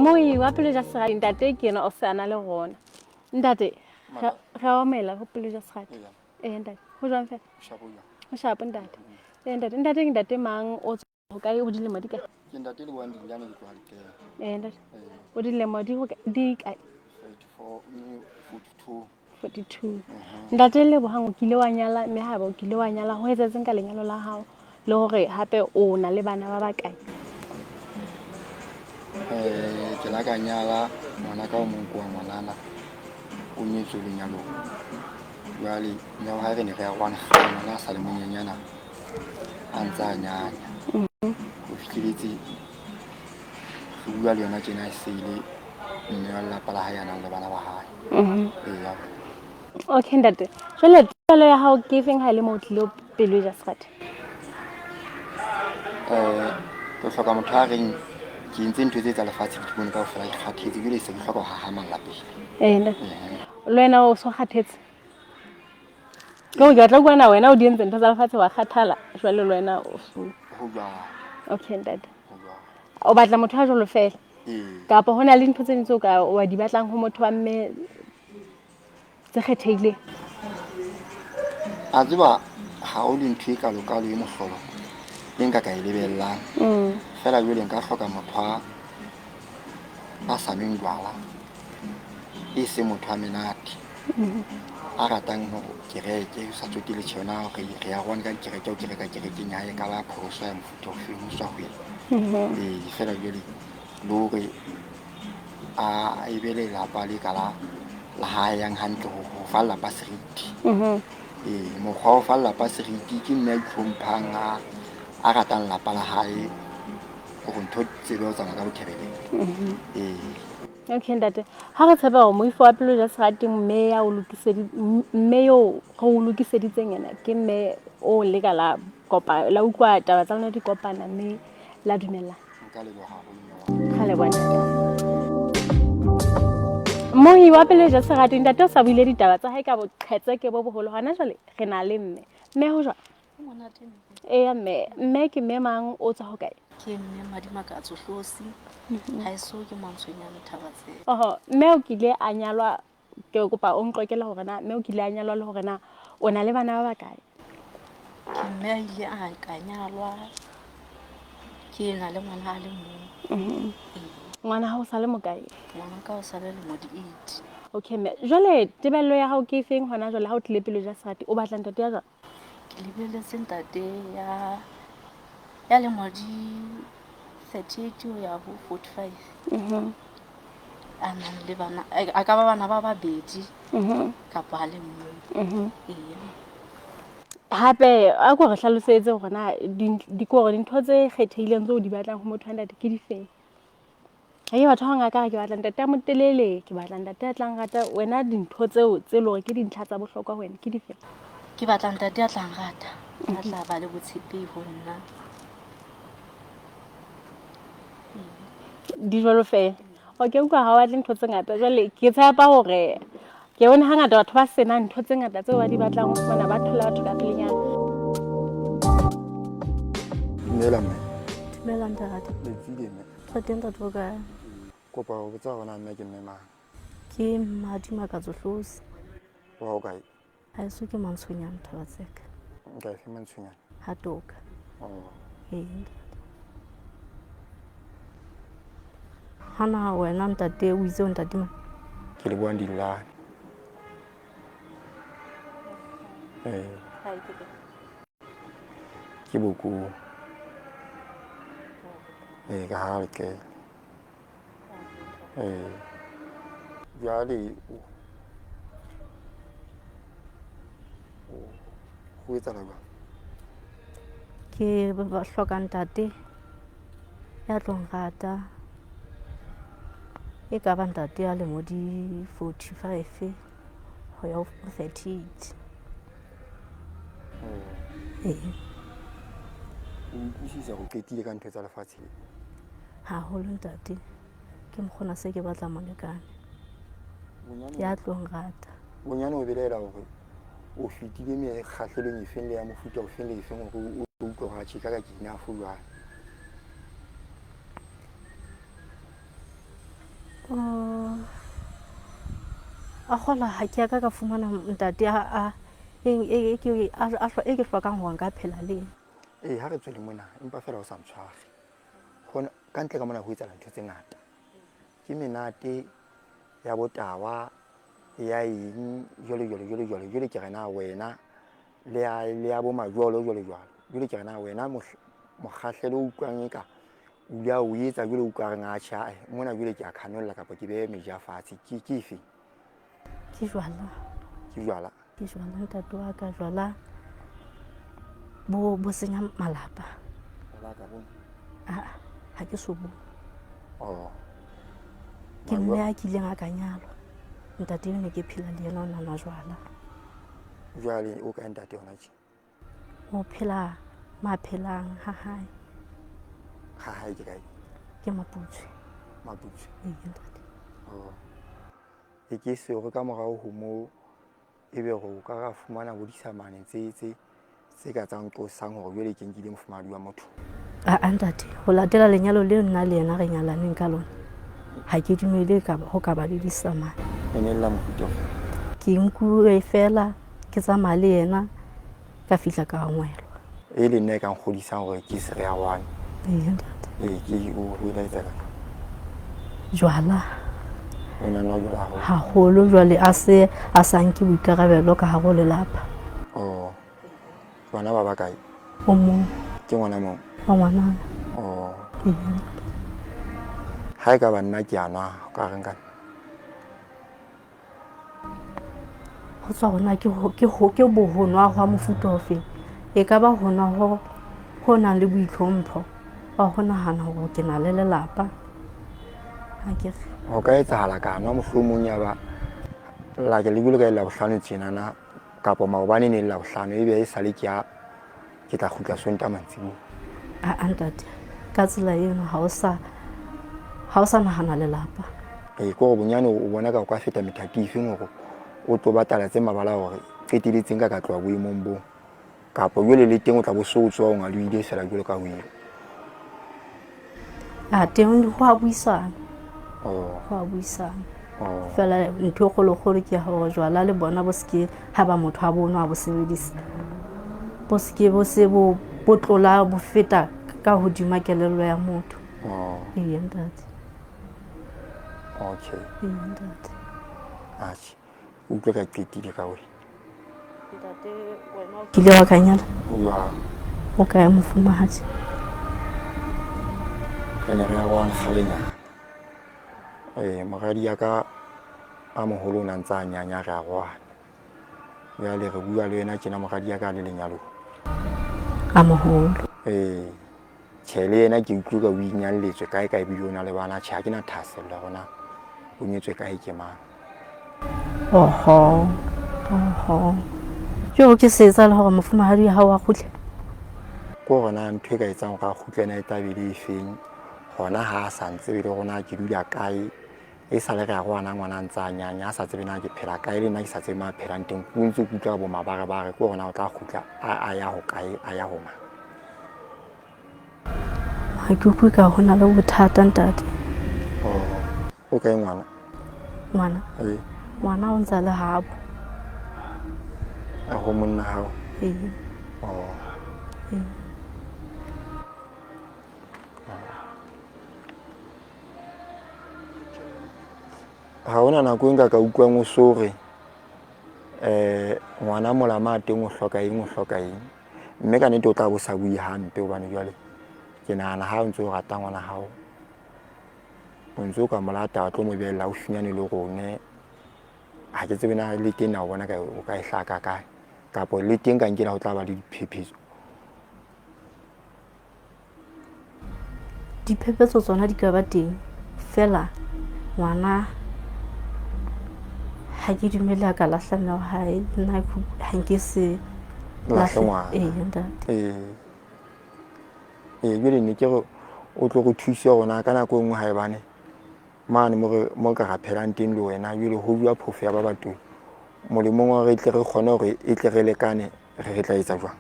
Moi wa pelo ja segadi ntate ke yena o se a na le gona. Ntate, re a omela go pelo ja segadi. Ee ntate, go jwang fela? Go shapo ntate. Ee ntate, ntate ke ntate mang o tswa go kae o dilemo di kae? Ke ntate le buang dinjane ke tloga Lekela. Ee ntate. O dilemo di di kae? 44 42. 42. Ntate Lebohang o kile wa nyala mme haeba o kile wa nyala ho etsahetseng ka lenyalo la hao le hore hape o na le bana ba bakae? Ke la ka nyala ngwana ka o mong ke wa ngwanana o nyetswe lenyalong. Jwale mme wa hae re ne re arohane kgale ngwana a sa le monyenyana a ntse a nyanya. Ho fihleletse re bua le yona tjena e se ile mme wa lelapa la hae a nang le bana ba hae. Eya. Okay ntate, jwale tebello ya hao ke efeng ha e le mo o tlile pelo e ja sekgathe? Ke hloka motho a reng ke entse ntho tse tsa lefatshe ke di bone kaofela ke kgathetse jwale se ke hloka ho hahamalla pele. Ee ntate. Le wena o so kgathetse? Ke gore ke batla go utlwa wena o di entse ntho tsa lefatshe wa kgathala jwale le wena o so. Ho jwalo. Okay ntate. Ho jwalo. O batla motho a jwalo fela? Ee. Kapa ho na le dintho tse ding tseo ka wa di batlang ho motho wa mme tse kgethehileng? A tseba ha o le ntho e kalokalo e mohlolo e nka ka e lebellang. Fela jwale nka hloka motho a a sa nweng jwala, e seng motho a menate, a ratang ho kereke, o sa tsotelle tjhe na hore re arohane ka dikereke, o kereka kerekeng ya hae, e ka ba phoso ya mofuta ofeng ho tswa ho yena. Ee, fela jwale le hore a e be lelapa le ka la la hae yang hantle ho fa lelapa seriti. Ee, mokgwa wa ho fa lelapa seriti ke mme a itlhomphang a ratang lelapa la hae hore ntho di tsebe ho tsamaya ka bothebelele. Ee. Okay ntate, ha re tshepa hore moifo wa pelo ja serati mme ya o mme yo re o lokiseditseng yena ke mme o leka la kopa la utlwa taba tsa lona di kopana mme la dumellana. Nka leboha haholo mme wa. Ga leboha ntate. Mohi wa pelo ja serati ntate o sa buile ditaba tsa hae ka boqhetseke bo boholo hona jwale re na le mme. Mme ho jwang? Eya mme, mme ke mme mang o tswa hokae? Ke mme Madimakatso Hlosi. Haeso ke Mantshwenyane Thabatsela. Oho, mme o kile a nyalwa ke kopa o nqokele hore na mme o kile a nyalwa le hore na o na le bana ba bakae? Ke mme a ile a ka nyalwa ke na le ngwana a le mong. Ngwana hao sa le mokae? Ngwana ka o sa le lemo di 8. Okay mme, jwale tebello ya hao ke efeng hona jwale ha o tlile pelo ja serati o batla ntate ya jwang? Ke lebeletse ntate ya ya lemo di 38 ho ya ho 45. A nang le bana a ka ba bana ba babedi kapa a le mong. Ee. Hape a ko re hlalosetse hore na di dintho tse kgethehileng tseo o di batlang ho motho wa ntate ke difeng? Hei batho ba bang ka re ke batla ntate a motelele, ke batla ntate a tlang rata wena dintho tseo tse leng hore ke dintlha tsa bohlokwa ho wena ke dife? Ke batla ntate a tlang rata, a tla ba le botshepehi ho nna. Di jwalo fela. Okay, utlwa ha o batle ntho tse ngata. Jwale ke tshepa hore ke bone hangata batho ba senang ntho tse ngata tseo ba di batlang ho fumana ba thola batho ka pelenyana. Dumela mme. Dumela ntate. Le tsile mme. Re teng ntate o kae? Kopa ho botsa hore na mme ke mme mang. Ke Madimakatso Hlosi. Wa ho kae? Haeso ke Mantshonyane Thabatseka. Nka efe Mantshonyane? Ha Toka. Oh. Ee ntate. Hana wena ntate o itse o ntate mang? Ke Lebohang Dillane. Ee. Ke Bokong. Ee, ka hara Lekele. Ee. Jwale ho etsahala jwang? Ke hloka ntate ya tlo nrata e ka ba ntate ya lemo di 45 ho ya ho 38. Ee. O utlwisisa ho qetile ka ntho tsa lefatshe? Haholo ntate. Ke mokgona se ke batla molekane ya tlo nrata. Bonyane o belaela hore o fetile mekgahlelong efeng le ya mofuta ofeng le efeng hore o utlwe hore atjhe ka ka ke enough jwale. A kgola ha ke ya ka ka fumana ntate a e ke hlokang hore nka phela le yena. Ee, ha re tswele mona empa feela o sa ntshware. Hona ka ntle ka mona ho etsahala ntho tse ngata. Ke menate ya botawa ya eng jwalo jwalo jwalo jwalo. Jwale ke re na wena le ya le ya bo majolo jwalo jwalo. Jwale ke re na wena mokgahlelo o utlwang eka o ile a o etsa jwale o utlwa reng atjhe ae mona jwale ke a khanolla kapa ke behe meja fatshe ke ke efe? Ke jwala. Ke jwala. Ke jwala ntate wa ka jwala bo bo senya malapa. Malapa bona. Ah, ha ke so bone. Oh. Ke mme a kileng a ka nyalwa. Ntate eo ne ke phela le yena o na nwa jwala. Jwale o kae ntate hona tje? O phela maphelang ha hae. Ha hae ke kae? Ke Maputswe. Maputswe. Ee ntate. Oh. E ke se hore ka morao ho moo ebe hore o ka ra fumana bo disamane tse tse tse ka tsang qosang hore jwale ke nkile mofumahadi wa motho. Aa ntate, ho latela lenyalo leo nna le yena re nyalaneng ka lona, ha ke dumele ho ka ba le disamane. E ne le la mofuta ofe? Ke nkuwe feela ke tsamaya le yena ka fihla ka angwelwa. E le nna e ka nkgodisang hore ke se re ya one. Ee ntate. Ee, ke o o ile etsa ka. Jwala. O na nwa jwala haholo. Haholo jwale a se a sa nke boikarabelo ka hare ho lelapa. Oh. Bana ba ba kae? O mong. Ke ngwana mong? Wa ngwanana. Oh. Ee. Ha e ka ba nna ke a nwa, o ka reng ka nna? Ho tswa hore na ke ke bo ho nwa hwa mofuta ofeng. E ka ba ho nwa ho ho nang le boitlhompho wa ho nahana hore ke na le lelapa. Akere. Ho ka etsahala ka nwa mohlomong ya ba la ke le jwalo ka e Labohlano tjenana kapa maobane ne le Labohlano ebe e sale ke ya ke tla kgutla Sontaha mantsibuya. Aa ntate, ka tsela eno ha o sa ha o sa nahana lelapa. Ee, ke hore bonyane o bona ka o ka feta methati efeng hore o tlo batala tse mabala hore qeteletseng ka ka tloha boemong boo. Kapa jwale le teng o tla bo so o tsoha o ngalohile feela jwalo ka ho eo. A teng ho a buisana. Oh. Ho a buisana. Oh. Feela ntho e kgolokgolo ke ya hore jwala le bona bo seke ha ba motho a bonwa a bo sebedisa. Bo seke bo se bo bo tlola bo feta ka hodima kelello ya motho. Oh. Ee ntate. Okay. Ee ntate. Atjhe. Utlwe ka qetile ka wena. Ntate wena o kile wa ka nyala? Jwang? O kae mofumahadi? Re ne re arohane kgalenyana. Ee, moradi ya ka a moholo o na ntse a nyanya re arohane. Jwale re bua le wena tjena moradi ya ka a le lenyalong. A moholo. Ee. Tjhe le yena ke utlwe ka o inyalletswe kae kae ebile o na le bana. Tjhe ha ke na thahasello ya hore na o nyetswe kae ke mang. Oho. Oho. Jo ke se etsa le hore mofumahadi wa hao a kgutle? Ke hore na ntho e ka etsang hore a kgutle na e tla be le efeng. Hona ha a sa ntsebe le hore na ke dula kae. E sale re arohana ngwana a ntse a nyanya a sa tsebe na ke phela kae le nna ke sa tsebe mo a phelang teng. Ke ntse ke utlwa bo mabarebare ke hore na o tla kgutla a ya ho kae a ya ho mang. Ha ke utlwe ka ho na le bothata ntate. Oh. O kae ngwana? Ngwana? Ee. Ngwana o ntse a le habo. A ho monna hao? Ee. Oh. Ee. Ha hona nako e nka ka utlwang o so re ngwana molama a teng o hloka eng o hloka eng. Mme ka nnete o tla bo sa bue hampe hobane jwale ke nahana ha o ntso o rata ngwana hao o ntso o ka mo lata wa tlo mo behella haufinyane le rone. Ha ke tsebe na le teng na o bona ka o ka e hlaka kae kapa le teng ka nkela ho tla ba le diphephetso. Diphephetso tsona di ka ba teng feela ngwana ha ke dumele a ka lahla mme wa hae nna ha nke se Lahle ngwana. Ee ntate. Ee. Ee, jwale ne ke re o tlo re thuse hore na ka nako e nngwe haebane mane mo re mo ka ra phelang teng le wena jwale ho bua phofo ya ba batona molemong wa re tle re kgone hore e tle re lekane re re tla etsa jwang.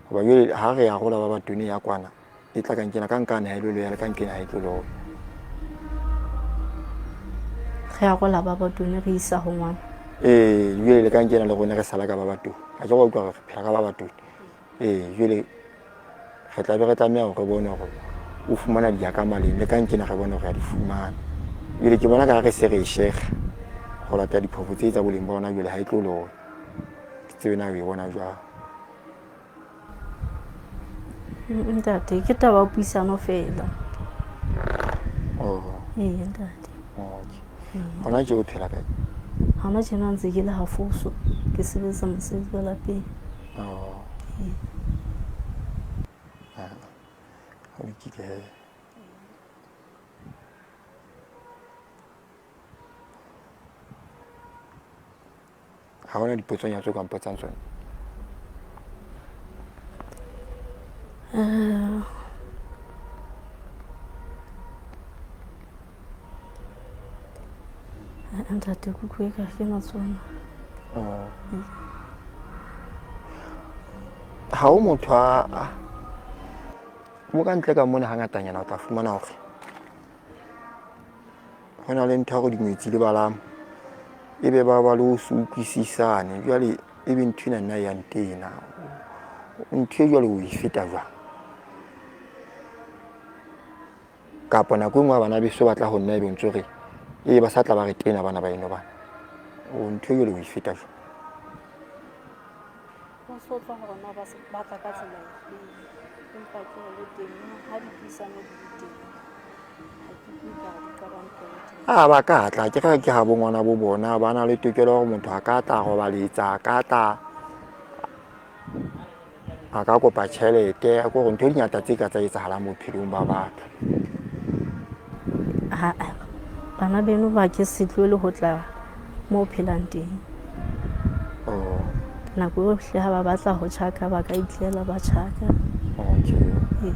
Hoba jwale ha re arola ba batona ya kwana e tla ka nkena ka nkane ha e lo loya le ka nkena ha e tlo loya. Re arola ba batone re isa ho ngwana. Ee, jwale le kang kena le rona re sala ka ba batone. A ke wa utlwa re phela ka ba batone. Ee, jwale re tla be re tlameha hore re bone hore o fumana diaka maleng le kang kena re bone hore ya di fumana. Jwale ke bona ka re se re e shega go lata diphofu tse tsa boleng ba ona jwale ha e tlo lona. Ke tsebe na o e bona jwang. Ntate, ke taba ya puisano fela. Oh. Ee, ntate. Okay. Hona tje o phela kae? Hona tjena ntse ke le hafoso, ke sebetsa mosebetsi wa lapeng. Oh. Ah. Ho lokile he. Ha hona dipotsonyana tse o ka mpotsang tsona? Ntate kuku e ka ke na tsona. Ha o motho a mo ka ntle ka mona hangatanyana o tla fumana hore ho na le ntho ya gore dingwetsi le balamo e be ba ba le ho se utlwisisane. Jwale e be ntho ena nna ya ntena. Ntho e jwalo o e feta jwang? Kapa nako e nngwe ha bana beso ba tla ho nna ebe o ntso re ee ba sa tla ba re tena bana ba eno bana. O ntho e jwalo o e feta jwang? Ho so tswa hore na ba tla ka tsela efe, empa ke hore le teng ha dipuisano di le teng, ha ke utlwe ekare di qabang teng. A ba ka tla ke re ke ga bo ngwana bo bona ba na le tokelo ya gore motho a ka tla robaletsa a ka tla a ka kopa tšhelete ko gore ntho di ngata tse ka tsa etsahalang bophelong ba batho. Aa, bana beno ba ke se tlohele ho tla mo o phelang teng. Oh. Nako yohle ha ba batla ho tjhaka ba ka itlela ba tjhaka. Okay. Ee.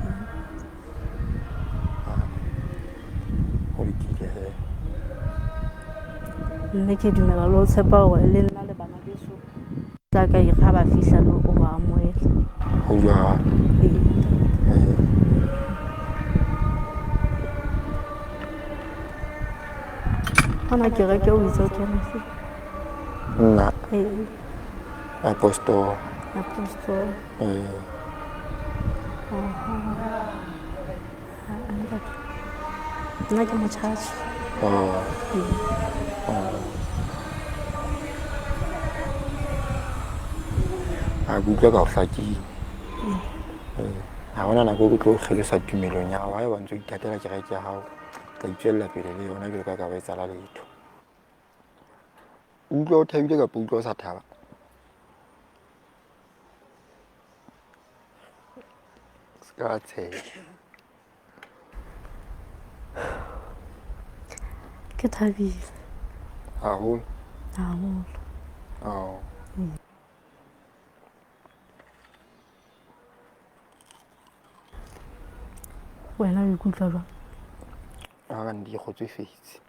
Ho lokile he. Mme ke dumela le ho tshepa hore le nna le bana beso tla ka ire ha ba fihla le o ba amohela. Ho jwalo. Ee. Ee. Hona kereke o itse o kena efe? Nna. Ee. Apostol. Apostol. Ee. Nna ke motjhatjha. Oh. Ee. Oh. A ke utlwa ka ho hlakile. Ee. Ha hona nako e ke tlo kgelosa tumelong ya hao. Haeba o ntso ithatela kereke ya hao, tla itswella pele le yona jwalo ka ka ba etsahala letho. O utlwa o thabile kapa o utlwa o sa thaba? Se ka tsheha. Ke thabile. Haholo. Haholo. Oh. Wena o ikutlwa jwang? A ka nnete ke kgotsofetse.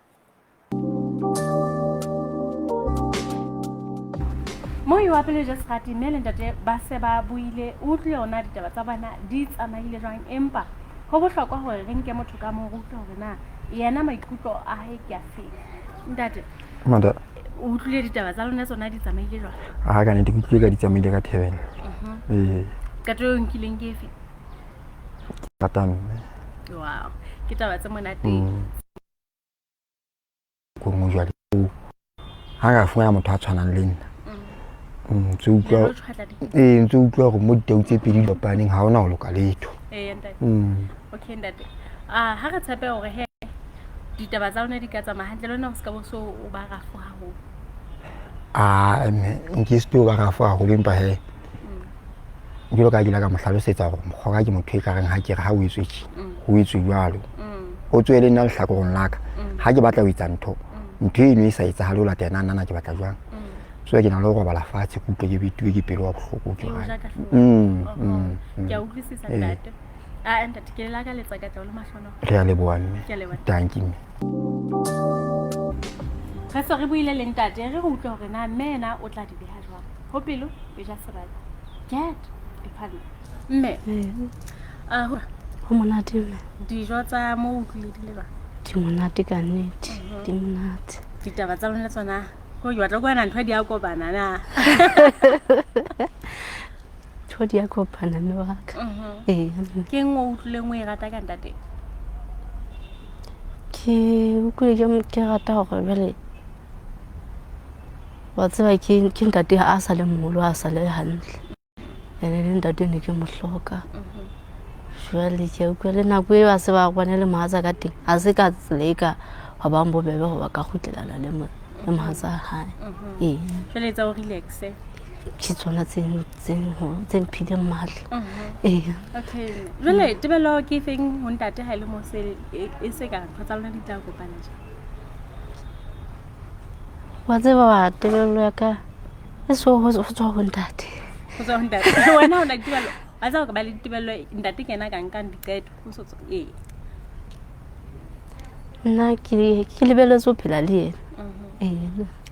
Moi wa pele ja serati mme le ntate ba se ba buile o utlwile hore na ditaba tsa bona di tsamaile jwang, empa ho bohlokwa hore re nke motho ka mong re utlwe hore na yena maikutlo a hae ke a feng. Ntate, Mada. o utlwile ditaba tsa lona tsona di tsamaile jwang? A ka nnete ke utlwile ka di tsamaile ka thebela. Ee. Qeto eo nkileng ke efe? Rata mme. Wow, ke taba tse monate. Ko nngwe jwale ha nka fumana motho a tshwanang le nna. Ntse utlwa Le lo tjhwatla di- ee ntse utlwa hore mo ditau tse pedi di kopaneng ha hona ho loka letho. Ee, ntate. Okay ntate. Ah, ha re tshepe hore he ditaba tsa lona di ka tsamaya hantle le wena o se ka bo so o ba rafo haholo. Ah, mme nke se tlo ba rafo haholo empa he jwalo ka ha ke ile ka mo hlalosetsa hore mokgwa ka ke motho e ka reng ha ke re ha o etswe tje ho etswe jwalo. O tswe le nna lehlakoreng la ka. Ha ke batla ho etsa ntho, ntho eno e sa etsahale ho latela nna nna ke batla jwang. So ke na le ho robala fatshe ke utlwe ke betuwe ke pelo wa bohloko ke E o hore ja ka hlooho. Mm, Oho. Ke a utlwisisa Ee. ntate. Ah, ntate ke le lakaletsa katleho le mahlohonolo. Re a leboha mme. Ke a leboha. Dankie mme. Re se re buile le ntate re re utlwe hore na mme yena o tla di beha jwang. Ho pelo e ja serati. Get ephala. Mme. Ee. Ah, ho Ho monate mme. dijo tsa mo o utlwile di le jwang? Di monate ka nnete. Di monate. Ditaba tsa lona le tsona ko ke batla ko wena ntho di a kopana na? Ntho di a kopana mme wa ka. Ee. Ke eng o utlwileng o e rata ka ntate? Ke utlwile ke rata hore jwale wa tseba ke ntate a sa le moholo, a sa le hantle. Ene le ntate ne ke mo hloka. Jwale ke a utlwa le nako eo a se ba bone le mohatsa ka teng, ha se ka tsela e ka hwa bang bobebe hoba ka kgutlelana le mohatsa hae. Ee. Jwale etsa o relax-e. Ke tsona tse mphileng matla. Ee. Okay. Jwale tebello ke efeng ho ntate ha e le mo se e se ka ntho tsa lona di tla kopana tje? Wa tseba wa tebello ya ka e so ho tswa ho ntate. Ho tswa ho ntate. Wena o na le tebello. Wa tseba hore ba le ditebello ntate ke yena a ka nkang diqeto. Ho so tswa ee. Nna ke lebelletse ho phela le yena. Ee.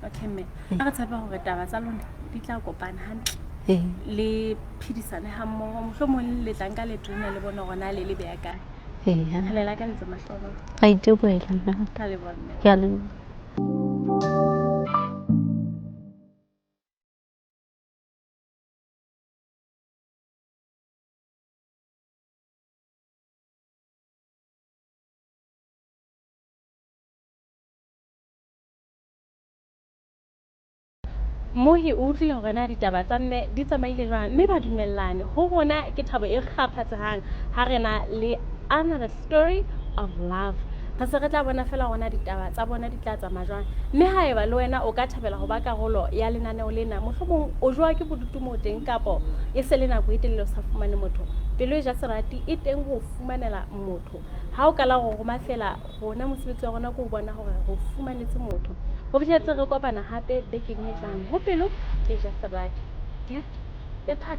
Okay mme. A re tshepe hore taba tsa lona di tla kopana hantle. Ee. Le phedisane ha mmoho. Mohlomong le tla nka leeto lena le bone hore na le le beha kae. Ee. Re le lakaletsa mahlohonolo. Ra itebohela mme. Ka leboha mme. Ke a leboha. Mohi o utlwile hore na ditaba tsa mme di tsamaile jwang, mme ba dumellane. Ho rona ke thabo e kgaphatsehang ha re na le another story of love. Re se re tla bona fela hore na ditaba tsa bona di tla tsamaya jwang. Mme haeba le wena o ka thabela ho ba karolo ya lenaneo lena, mohlomong o jowa ke bodutu moo teng kapo e se le nako e telele o sa fumane motho, pelo e ja serati e teng ho fumanela motho. Ha o ka la go roma fela, rona mosebetsi wa rona ke ho bona hore re fumanetse motho. Ho fihletse re kopana hape bekeng e tlang. Ho pelo e ja serati. Ya, e thata.